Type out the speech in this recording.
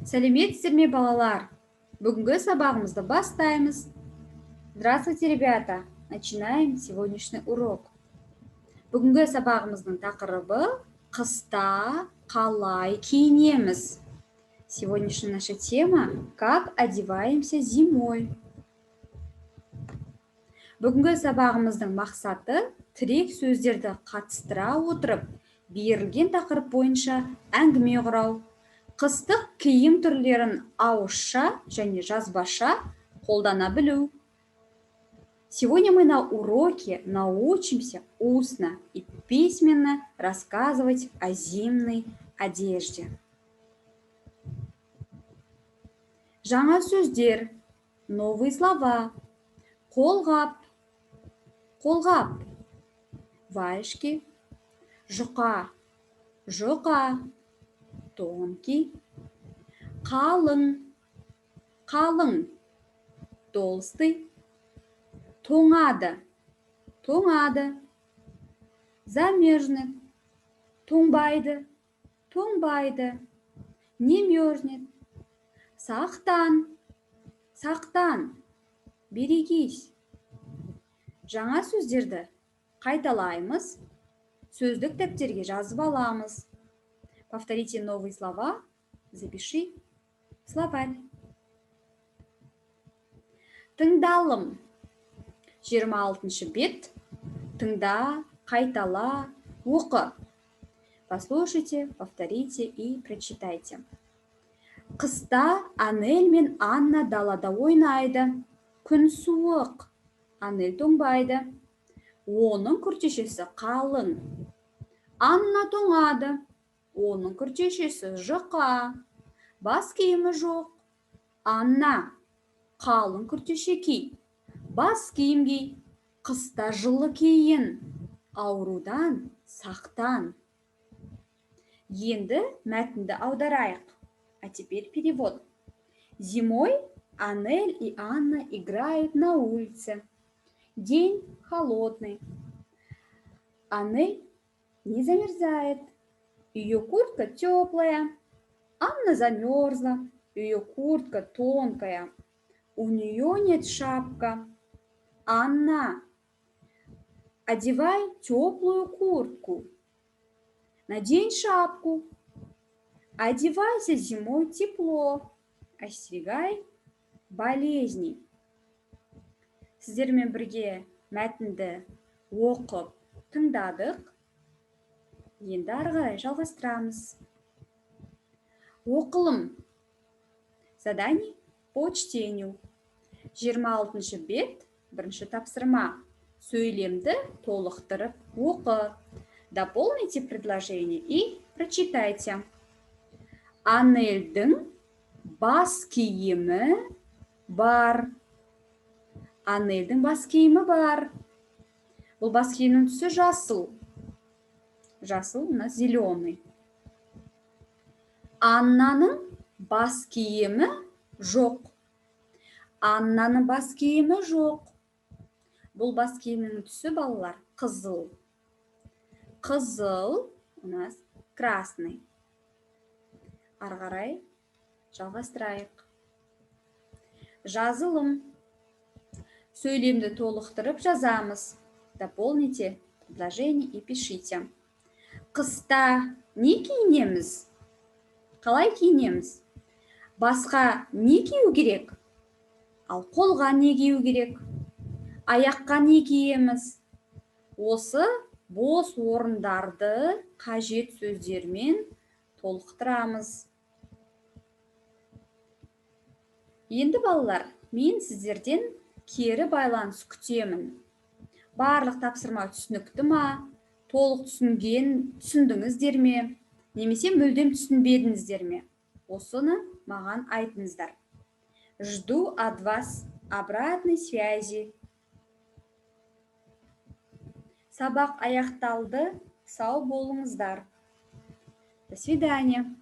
Сәлеметсіздер ме, балалар? Бүгінгі сабағымызды бастаймыз. Здравствуйте, ребята! Начинаем сегодняшний урок. Бүгінгі сабағымыздың тақырыбы: қыста қалай киінеміз? Сегодняшняя наша тема: как одеваемся зимой. Бүгінгі сабағымыздың мақсаты: тірек сөздерді қатыстыра отырып, берілген тақырып бойынша әңгіме құрау, қыстық киім түрлерін ауызша және жазбаша қолдана білу. Сегодня мы на уроке научимся устно и письменно рассказывать о зимней одежде. Жаңа сөздер, новые слова. Қолғап, қолғап, варежки, жұқа, жұқа, тонкий, қалың, қалың, толстый, тоңады, тоңады, замерзнет, тоңбайды, тоңбайды, не мерзнет, сақтан, сақтан, берегись. Жаңа сөздерді қайталаймыз, сөздік дәптерге жазып аламыз. Повторите новые слова, запиши в словарь. Тыңдалым. 26 бет. Тыңда, қайтала, оқы. Послушайте, повторите и прочитайте. Қыста Анель мен Анна далада ойнайды. Күн суық. Анель тоңбайды. Оның күртешесі қалың. Анна тоңады. Оның күртешесі жұқа. Бас киімі жоқ. Анна, қалың күртеше ки. Бас киім ки. Қыста жылы киін. Аурудан сақтан. Енді мәтінді аударайық. А теперь перевод. Зимой Анель и Анна играют на улице. День холодный. Анель не замерзает. Ее куртка теплая. Анна замерзла. Ее куртка тонкая. У нее нет шапка. Анна, одевай теплую куртку. Надень шапку. Одевайся зимой тепло. Остерегай болезней. Сіздермен бірге мәтінді оқып, тыңдадық. Енді ары қарай жалғастырамыз. Оқылым. Задание по чтению. 26 бет, бірінші тапсырма. Сөйлемді толықтырып оқы. Дополните предложение и прочитайте. Анельдің бас киімі бар. Анельдің бас киімі бар. Бұл бас киімнің түсі жасыл. Жасыл у нас зеленый. Аннаның бас киімі жоқ. Аннаның бас киімі жоқ. Бұл бас киімнің түсі, балалар, қызыл. Қызыл у нас красный. Ары қарай жалғастырайық. Жазылым. Сөйлемді толықтырып жазамыз. Дополните предложение и пишите. Қыста не киінеміз? Қалай киінеміз? Басқа не кию керек? Ал қолға не кию керек? Аяққа не киеміз? Осы бос орындарды қажет сөздермен толықтырамыз. Енді, балалар, мен сіздерден кері байланыс күтемін. Барлық тапсырма түсінікті ма? Толық түсіндіңіздер ме? Немесе мүлдем түсінбедіңіздер ме? Осыны маған айтыңыздар. Жду от вас обратной связи. Сабақ аяқталды. Сау болыңыздар. До свидания.